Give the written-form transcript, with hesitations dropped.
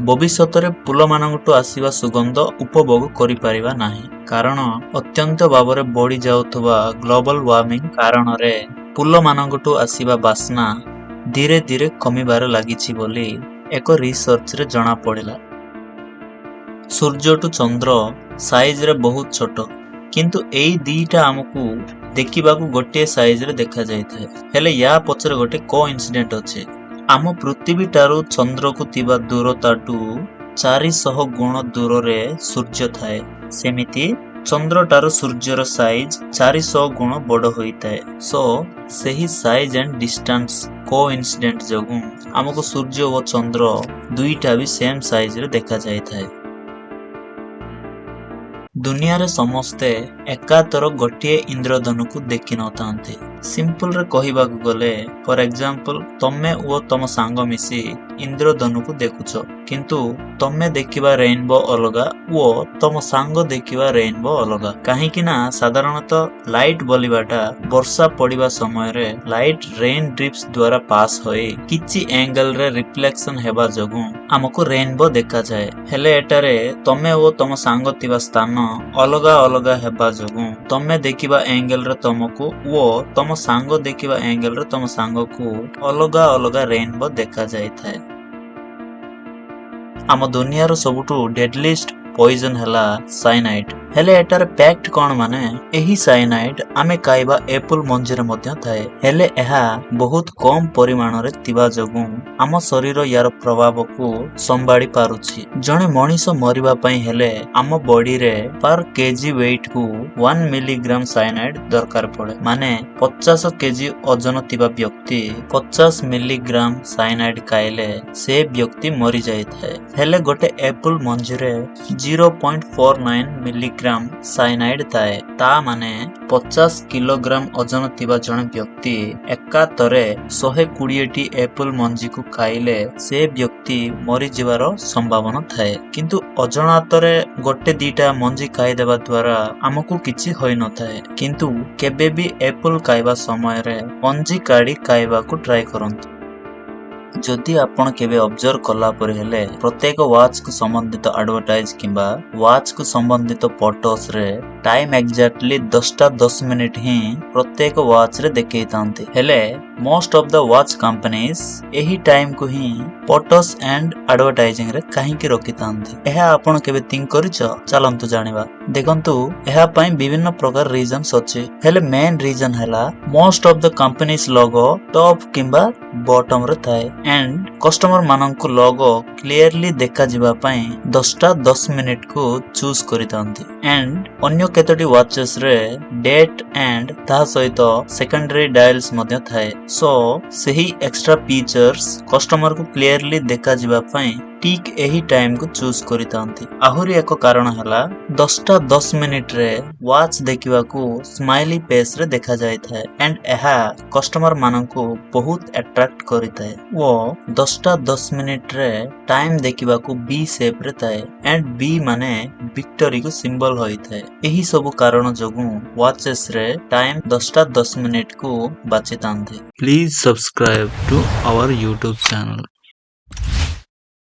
ଭବିଷ୍ୟତରେ ଫୁଲମାନଙ୍କଠୁ ଆସିବା ସୁଗନ୍ଧ ଉପଭୋଗ କରିପାରିବା ନାହିଁ, କାରଣ ଅତ୍ୟନ୍ତ ଭାବରେ ବଢି ଯାଉଥିବା ଗ୍ଲୋବାଲ ୱାର୍ମିଂ କାରଣରେ ଫୁଲମାନଙ୍କଠୁ ଆସିବା ବାସ୍ନା ଧୀରେ ଧୀରେ କମିବାରେ ଲାଗିଛି ବୋଲି ଏକ ରିସର୍ଚ୍ଚରେ ଜଣାପଡ଼ିଲା। ସୂର୍ଯ୍ୟଠୁ ଚନ୍ଦ୍ର ସାଇଜରେ ବହୁତ ଛୋଟ, କିନ୍ତୁ ଏଇ ଦିଟା ଆମକୁ ଦେଖିବାକୁ ଗୋଟିଏ ସାଇଜରେ ଦେଖାଯାଇଥାଏ। ହେଲେ ୟା ପଛରେ ଗୋଟେ କୋ ଇନସିଡେଣ୍ଟ ଅଛି। ଆମ ପୃଥିବୀ ଠାରୁ ଚନ୍ଦ୍ରକୁ ଥିବା ଦୂରତାଠୁ 400 ଗୁଣ ଦୂରରେ ସୂର୍ଯ୍ୟ ଥାଏ। ସେମିତି ଚନ୍ଦ୍ରଠାରୁ ସୂର୍ଯ୍ୟର ସାଇଜ 400 ଗୁଣ ବଡ଼ ହୋଇଥାଏ। ସୋ ସେହି size and distance co incident ଯୋଗୁଁ ଆମକୁ ସୂର୍ଯ୍ୟ ଓ ଚନ୍ଦ୍ର ଦୁଇଟା ବି ସେମ୍ ସାଇଜରେ ଦେଖାଯାଇଥାଏ। ଦୁନିଆରେ ସମସ୍ତେ ଏକାଥର ଗୋଟିଏ ଇନ୍ଦ୍ରଧନୁକୁ ଦେଖିନଥାନ୍ତି। ସିମ୍ପଲରେ କହିବାକୁ ଗଲେ, ଫର ଏକ୍ଜାମ୍ପଲ, ତମେ ଓ ତମ ସାଙ୍ଗ ମିଶି ଇନ୍ଦ୍ରଧନୁକୁ ଦେଖୁଛ, କିନ୍ତୁ ତମେ ଦେଖିବା ରେନବୋ ଅଲଗା ଓ ତମ ସାଙ୍ଗ ଦେଖିବା ରେନବୋ ଅଲଗା। କାହିଁକି ନା ସାଧାରଣତଃ ଲାଇଟ୍ ବୋଲିବାଟା ବର୍ଷା ପଡ଼ିବା ସମୟରେ ଲାଇଟ୍ ରେନ୍ ଡ୍ରିପ୍ସ ଦ୍ୱାରା ପାସ୍ ହୋଇ କିଛି ଆଙ୍ଗେଲରେ ରିଫ୍ଲେକ୍ସନ ହେବା ଯୋଗୁଁ ଆମକୁ ରେନବୋ ଦେଖାଯାଏ। ହେଲେ ଏଠାରେ ତମେ ଓ ତମ ସାଙ୍ଗ ଥିବା ସ୍ଥାନ ଅଲଗା ଅଲଗା ହେବା ଯୋଗୁଁ ତମେ ଦେଖିବା ଆଙ୍ଗେଲରେ ତମକୁ ଓ ତମ ସାଙ୍ଗ ଦେଖିବା ଆଙ୍ଗେଲରେ ତମ ସାଙ୍ଗକୁ ଅଲଗା ଅଲଗା ରେନବୋ ଦେଖାଯାଇଥାଏ। ଆମ ଦୁନିଆର ସବୁଠୁ ଡେଡଲିଷ୍ଟ ପଏଜନ ହେଲା ସାଇନାଇଡ୍। ହେଲେ ଏଠାରେ ଫ୍ୟାକ୍ଟ କଣ ମାନେ, ଏହି ସାଇନାଇଡ୍ ଆମେ ଖାଇବା ଏପଲ ମଞ୍ଜିରେ ମଧ୍ୟ ଥାଏ। ହେଲେ ଏହା ବହୁତ କମ ପରିମାଣରେ ଥିବା ଯୋଗୁଁ ଆମ ଶରୀର ୟାର ପ୍ରଭାବକୁ ସମ୍ଭାଳି ପାରୁଛି। ଜଣେ ମଣିଷ ମରିବା ପାଇଁ ହେଲେ ଆମ ବଡିରେ ପର କେଜି ୱେଟ୍ କୁ 1 ମିଲିଗ୍ରାମ ସାଇନାଇଡ୍ ଦରକାର ପଡେ। ମାନେ 50 କେଜି ଓଜନ ଥିବା ବ୍ୟକ୍ତି 50 ମିଲିଗ୍ରାମ ସାଇନାଇଡ୍ ଖାଇଲେ ସେ ବ୍ୟକ୍ତି ମରିଯାଇଥାଏ। ହେଲେ ଗୋଟେ ଏପଲ ମଞ୍ଜିରେ 0.49 milligram cyanide ଥାଏ। ତା ମାନେ 50 କିଲୋଗ୍ରାମ ଓଜନ ଥିବା ଜଣେ ବ୍ୟକ୍ତି ଏକାଥରେ 120ଟି ଏପଲ ମଞ୍ଜିକୁ ଖାଇଲେ ସେ ବ୍ୟକ୍ତି ମରିଯିବାର ସମ୍ଭାବନା ଥାଏ। କିନ୍ତୁ ଅଜାଣତରେ ଗୋଟେ ଦିଟା ମଞ୍ଜି ଖାଇଦେବା ଦ୍ୱାରା ଆମକୁ କିଛି ହୋଇନଥାଏ। କିନ୍ତୁ କେବେ ବି ଏପଲ ଖାଇବା ସମୟରେ ମଞ୍ଜି କାଢି ଖାଇବାକୁ ଟ୍ରାଏ କରନ୍ତୁ। ଯଦି ଆପଣ କେବେ ଅବଜର୍ଭ କଲା ପରି ହେଲେ, ପ୍ରତ୍ୟେକ ୱାଚକୁ ସମ୍ବନ୍ଧିତ ଆଡଭର୍ଟାଇଜ କିମ୍ବା ୱାଚକୁ ସମ୍ବନ୍ଧିତ ଫଟୋସରେ ଟାଇମ ଏକ୍ଜାକ୍ଟଲି 10ଟା 10 ମିନିଟ ହିଁ ପ୍ରତ୍ୟେକ ୱାଚରେ ଦେଖେଇଥାନ୍ତି। ହେଲେ most of the watch companies ଏହି ଟାଇମକୁ ହିଁ ଫଟୋସ୍ ଆଣ୍ଡ ଆଡଭର୍ଟାଇଜିଂରେ କାହିଁକି ରଖିଥାନ୍ତି, ଏହା ଆପଣ କେବେ ଥିଙ୍କ କରିଛ? ଚାଲନ୍ତୁ ଜାଣିବା। ଦେଖନ୍ତୁ, ଏହା ପାଇଁ ବିଭିନ୍ନ ପ୍ରକାର ରିଜନ୍ସ ଅଛି। ହେଲେ ମେନ୍ ରିଜନ ହେଲା most of the companies logo top କିମ୍ବା ବଟମ ରେ ଥାଏ ଆଣ୍ଡ କଷ୍ଟମର ମାନଙ୍କୁ ଲୋଗୋ କ୍ଲିୟରଲି ଦେଖାଯିବା ପାଇଁ 10ଟା 10 ମିନିଟ କୁ ଚୁଜ୍ କରିଥାନ୍ତି। ଆଣ୍ଡ ଅନ୍ୟ କେତୋଟି ୱାଚେସ୍ ରେ ଡେଟ୍ ଆଣ୍ଡ ତାହା ସହିତ ସେକେଣ୍ଡାରୀ ଡାଏଲ୍ସ ମଧ୍ୟ ଥାଏ। ସୋ ସେହି ଏକ୍ସଟ୍ରା ଫିଚର୍ସ କଷ୍ଟମରକୁ କ୍ଲିୟରଲି ଦେଖାଯିବା ପାଇଁ ଠିକ୍ ଏହି ଟାଇମକୁ ଚୁଜ୍ କରିଥାନ୍ତି। ଆହୁରି ଏକ କାରଣ ହେଲା, 10ଟା 10 ମିନିଟରେ ୱାଚ୍ ଦେଖିବାକୁ ସ୍ମାଇଲି ଫେସରେ ଦେଖାଯାଇଥାଏ ଆଣ୍ଡ ଏହା କଷ୍ଟମର ମାନଙ୍କୁ ବହୁତ ଆଟ୍ରାକ୍ଟ କରିଥାଏ ଓ 10ଟା 10 ମିନିଟରେ ଟାଇମ ଦେଖିବାକୁ ଭି ସେପରେ ଥାଏ ଆଣ୍ଡ ଭି ମାନେ ଭିକ୍ଟୋରୀକୁ ସିମ୍ବଲ ହୋଇଥାଏ। ଏହି ସବୁ କାରଣ ଯୋଗୁଁ ୱାଚେସ୍ ରେ time 10ଟା 10 ମିନିଟକୁ ବାଛିଥାନ୍ତି। Please subscribe to our YouTube channel.